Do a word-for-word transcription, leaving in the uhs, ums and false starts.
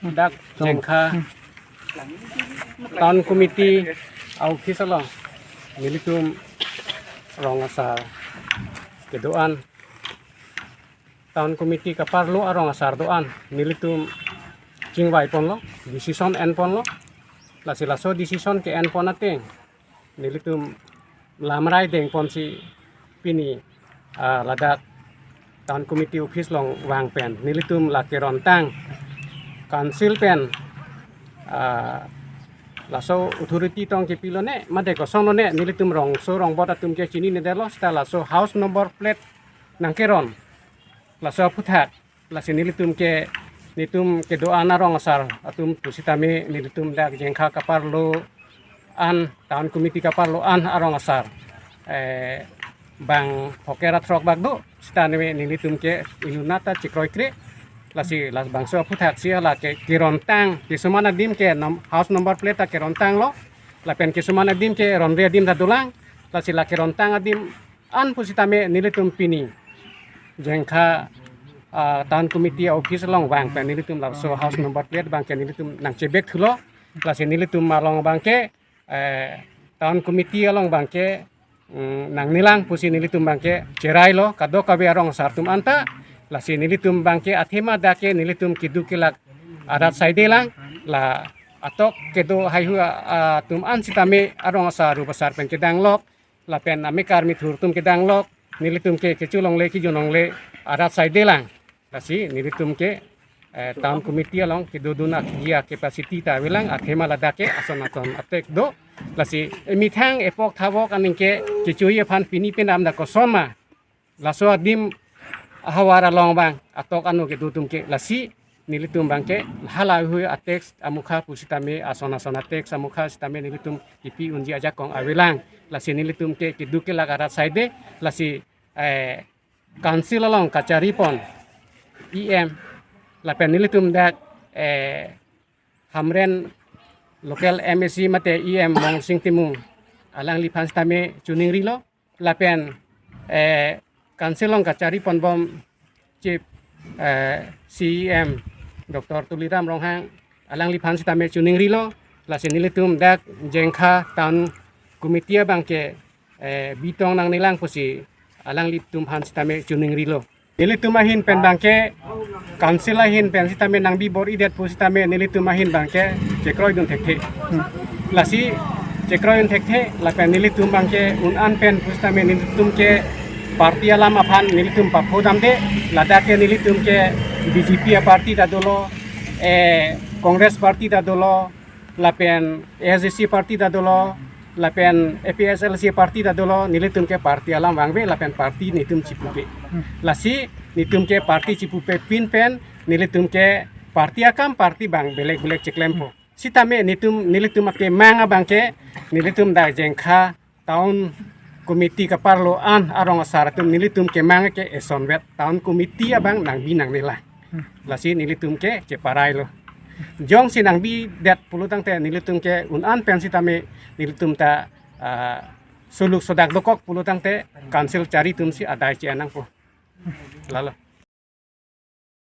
Dak Jengkha Town Committee a-office along nelitum rong asar kedo-an, Town Committee kaparlo arong asar do-an nelitum chingvai ponlo, decision en ponlo. Lasi laso decision ke-en pon ateng nelitum lamrai deng ponsi pini, ah, ladak Town Committee office along vang pen nelitum la kerontang council pen, ah, laso authority tong kepilone mate kosonlone nelitum rongso rongbot atum ke chininedetlo, seta laso house number plate nangkeron. Laso aphuthak lasi nelitum ke, netum kedo-an arong asar atum pusitame nelitum dak Jengkha kaparlo an, Town Committee kaparlo an arong asar, eh, bang hoker athrok bak do, sitame nelitum ke inut ta chekroikre. Lasi labangso aphuthak si hala ke kerontang, kisuman adim ke nom-, house number plate ta kerontanglo, lapen kisuman adim ke ronre adim ta dolang. Lasi la kerontang adim an pusitame nelitum pini Jengkha, ah, Town Committee office along vang pen nelitum laso house number plate abang ke nelitum nangchebek thulo. Lasi nelitum along abang ke, eh, Town Committee along abang ke, mm, nangnelang pusi nelitum abang ke cherailo kadokave arong asar atum anta. Lasi nelitum abang ke athema dak ke nelitum keduk kelak arat saidelang, la atok kedo haihui, ah, atum an sitame arong asar rup asar pen kedanglok, lapen amekar mithur atum kedanglok, nelitum ke kecho longle kejun longle arat saidelang. Lasi nelitum ke, eh, Town Committee along kedodun akji a-capacity ta avelang, athema ladak ke ason ason atek do. Lasi, eh, methang epok thavok aning ke kechoji aphan pini penam dak koson ma, laso adim ahavar along abang atok ano kedo atum ke. Lasi nelitum abang ke hala haihui a-tax amukha pusitame, ason ason a-tax amukha sitame nelitum kipi unji ajakong avelang. Lasi nelitum ke keduk kelak arat saide. Lasi, eh, council along kachari pon E M lapen nelitum dak, eh, Hamren local M A C mate E M Mongol Sing Timung alangliphan sitame choningrilo, lapen, eh, council along kachari ponbom Chief, eh, C E M Doctor Tuliram Ronghang alangliphan sitame choningrilo. Lasi nelitum dak Jengkha Town Committee abang ke, eh, bitong nangnelang pusi alanglitum aphan sitame choningrilo. Nelitum ahin pen abang ke, council ahin pen sitame nangbi bor-idet pusitame nelitum ahin abang ke chekroidun thekthe. Lasi chekroidun thekthe, lapen nelitum abang ke un-an pen pusitame nelitum ke party alam aphan nelitum paphodamde. Ladak ke nelitum ke B J P a-party ta dolo, eh, Congress party ta dolo, lapen A S D C party ta dolo, lapen A P H L C party ta dolo, nelitum ke party alam vangve lapen party netum chipupe. Lasi netum ke party chipupe pin pen nelitum ke party akam party abang belek belek cheklempo. Sitame netum, nelitum akemang abang ke, nelitum dak Jengkha Town Committee kaparlo an arong asar atum nelitum kemang ke esonvet, Town Committee abang nangbi nangnelang. Lasi nelitum ke cheparailo. Jongsi nangbidet pulo tangte nelitum ke un-an pen sitame nelitum ta, ah, suluk sodak dokok pulo tangte council chari atumsi adai che-en nangpo. Lalo.